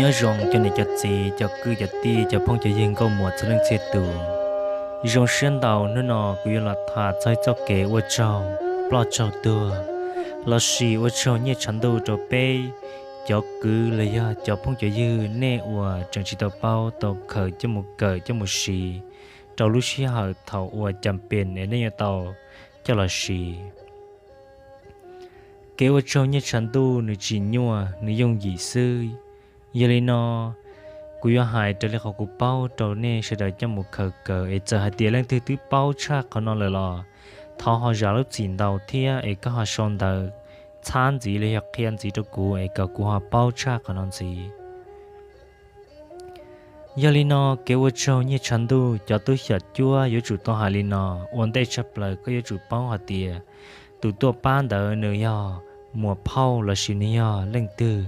Nyob zoo cov niam cov txiv, cov kwv cov tij, cov phooj cov ywg nkauj muam txhua leej txhia tus. Zoo siab ntau hnub no kuv yuav los tham txog ib txoj kev ua tsaug ploj tsaug tuag lossis ua tsaug nyiaj tshav ntuj rau peb cov kwv los yog cov phooj cov ywg nej uas tseem tsis tau paub tau khaws coj mus kawm coj mus siv rau lub sij hawm thaum uas cas pes es nej yuav tau coj los siv. Kev ua tsaug nyiaj tshav ntuj nws tsis nyuaj, nws yooj yim xwb. Yog li no, kuv yuav hais raws li qhov kuv paub rau nej sawv daws coj mus khaws kawm, es txawm hais tias leej twg twb paub tshaj qhov no lawm los thov ho zam lub txim ntau thiab es koj ho sau ntawv txhab ntxiv los yog qhia ntxiv rau kuv es kom kuv ho paub tshaj qhov no ntxiv. Yog li no, kev ua tsaug nyiaj tshav ntuj cov tub xyom cuab yuav tsum tau hais li no. Ua ntej tshaj plaws koj yuav tsum paub hais tias tus tuaj pab ntawd nws yog muam phauj lossis nws yog leej twg.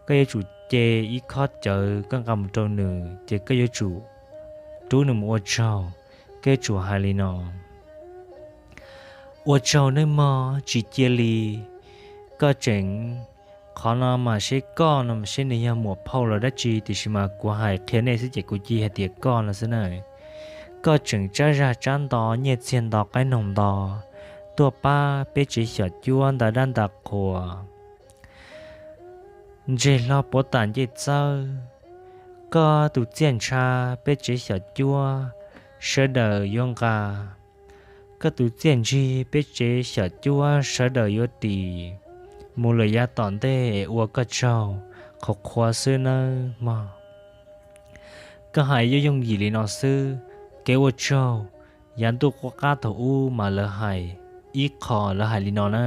Koj yuav tsum ce ib khob cawv koj nqa mus rau nws, ces koj yuav tsum rub nws mus ua tsaug. Koj yuav tsum hais li no: Ua tsaug nawb mog, tsis cia li. Koj tseem, qhov no mas seb koj no mas seb nws yog muam phauj los dab tsi, tiam sis mas kuv hais qhia nej xwb ces kuv cia hais tias koj no xwb na. Koj tseem tsab zag tsab nto, nyiaj txiag nto, qaib noog nto, tuaj pab peb tsev xyom cuab nta dab nta qhua, ntseg hlo puav tam ncej txawb. Koj tus txiaj ntsha peb tsev xyom cuab sawv daws yuav nqa, koj tus txiaj ntsig peb tsev xyom cuab sawv daws yuav ris mus lawm yav tom ntej es ua koj tsaug qhuav qhuav xwb nawb mog. Koj hais yooj yooj yim li no xwb. Kev ua tsaug yav ntuj qub qab thaum ub mas lawv hais ib qho, lawv hais li no na.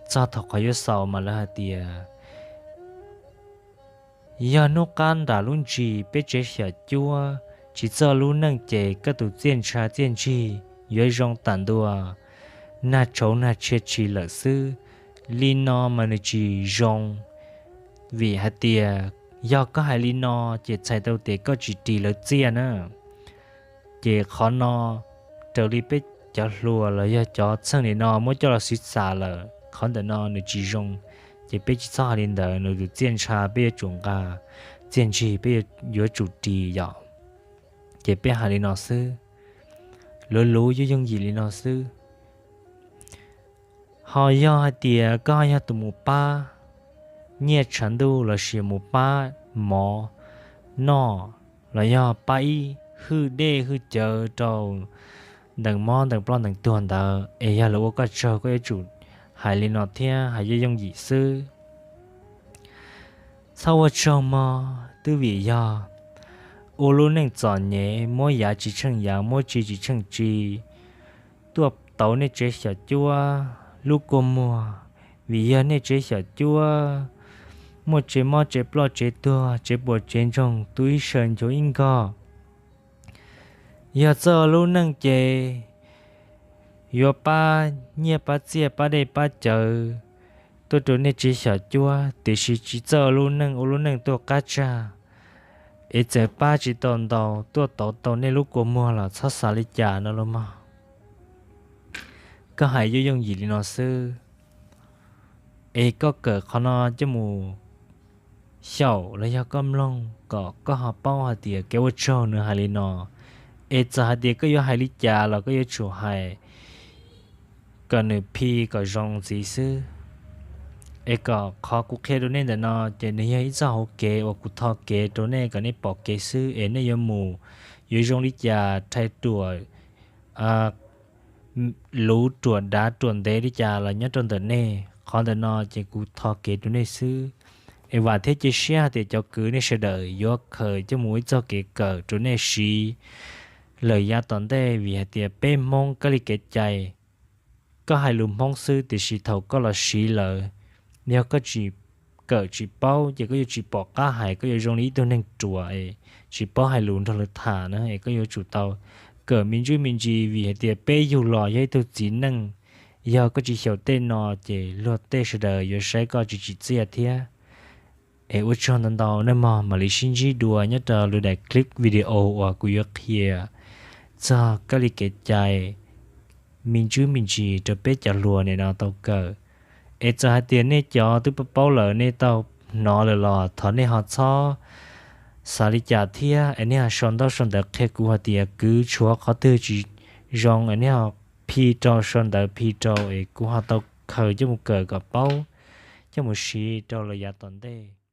Txog thaum qhov yuav xaus mas lawv hais tias, yog hnub qab nram lub ntsis peb tsev xyom cuab tsis txawj lub neej ces koj tus txiaj ntsha txiaj ntsig yuav zoo tam ntua nag tshauv nag tshia tshis lawm xwb. Li no mas nws tsis zoo, vim hais tias yog koj hais li no ces txhais tau tias koj tsis ris lawv txiaj na. Ces qhov no raws li peb cov hluas los yog cov txheej nim no muab coj los xyuv xas lawm, qhov ntawm no nws tsis zoo. Ces peb tsis txhob hais li ntawd, nws tus txiaj ntsha peb yuav tsum nqa, txiaj ntsig peb yuav tsum ris yom. Ces peb hais li no xwb, luv luv yooj yooj yim li no xwb. Ho yog hais tias koj yog tus mus pab nyiaj tshav ntuj lossis mus pab mov noj los yog pab ib hwj dej hwj cawv rau ntees mob ntees ploj ntees tuag ntawd es yog lawv ua koj tsaug, koj yuav tsum hais li no thiab hais yooj yooj yim xwb. Txhob ua tsaug mog, twb vim yog ua lub neej txom nyem, muab yav tsis tsheej yav, muab tsi tsis tsheej tsi, tuaj tauv nej tsev xyom cuab lub kua muag, vim yog nej tsev xyom cuab muaj tsev mob tsev ploj tsev tuag tsev puas tsev ntsoog tu ib saw ncuav ib nkog. Yog txawj lub neej ces yuav pab nyiaj pab txiaj pab dej pab cawv tuaj rau nej tsev xyom cuab, tiam sis tsis txawj lub neej, ua lub neej tuaj qab tsag es txawm pab tsis tau ntau, tuaj tauv tau nej lub kua muag los txhob xav li cas no los mog. Koj hais yooj yooj yim li no xwb, es koj kawm qhov no coj mus xyaum los yog koj mloog kom koj ho paub hais tias kev ua tsaug nws hais li no. Es txawm hais tias koj yuav hais li cas los koj yuav tsum hais kom nws phi kom zoo ntxiv xwb. Es kom qhov kuv qhia rau nej ntawm no ces nws yog ib txoj hauv kev uas kuv tho kev rau nej kom nej pom kev xwb, es nej yuav mus yuav zoo li cas rhais ruam luv ruam dav ruam ntev li cas los nyob rau ntawm nej. Qhov ntawm no ces kuv tho kev rau nej xwb. Es vam thiab cia siab hais tias cov kwv nej sawv daws yuav khaws coj mus ua ib txoj kev kawm rau nej siv lawm yav tom ntej, vim hais tias peb Hmoob kab li kev cai, koj hais lus Hmoob xwb tiam sis thaum koj los siv lawm, yog koj tsis kawm tsis paub ces koj yuav tsis pom qab hais, koj yuav zoo li ib tug neeg ruam es tsis paub hais lus nrog lawv tham na. Es koj yuav tsum tau kawm me ntsuj me ntsis, vim hais tias peb yug los yog ib tug txiv neej, yog koj tsis xyaum tej no ces luag tej sawv daws yuav saib koj tsis tsim txiaj thiab. Es ua tsaug ntau ntau nawb mog, mam li sib ntsib dua nyob rau lwm daim clip video uas kuv yuav qhia txog kab li kev cai me ntsuj me ntsis rau peb cov hluas nim no tau kawm. Es txawm hais tias nej cov twb paub paub lawm nej tau hnov lawm los thov nej ho txhob xav li cas thiab es nej ho sau ntaub sau ntawv qhia kuv hais tias kwv tshuav qhov twg tsis zoo es nej ho phi rau, sau ntawv phi rau es kuv ho tau khaws coj mus kawm kom paub, coj mus siv rau lawm yav tom ntej.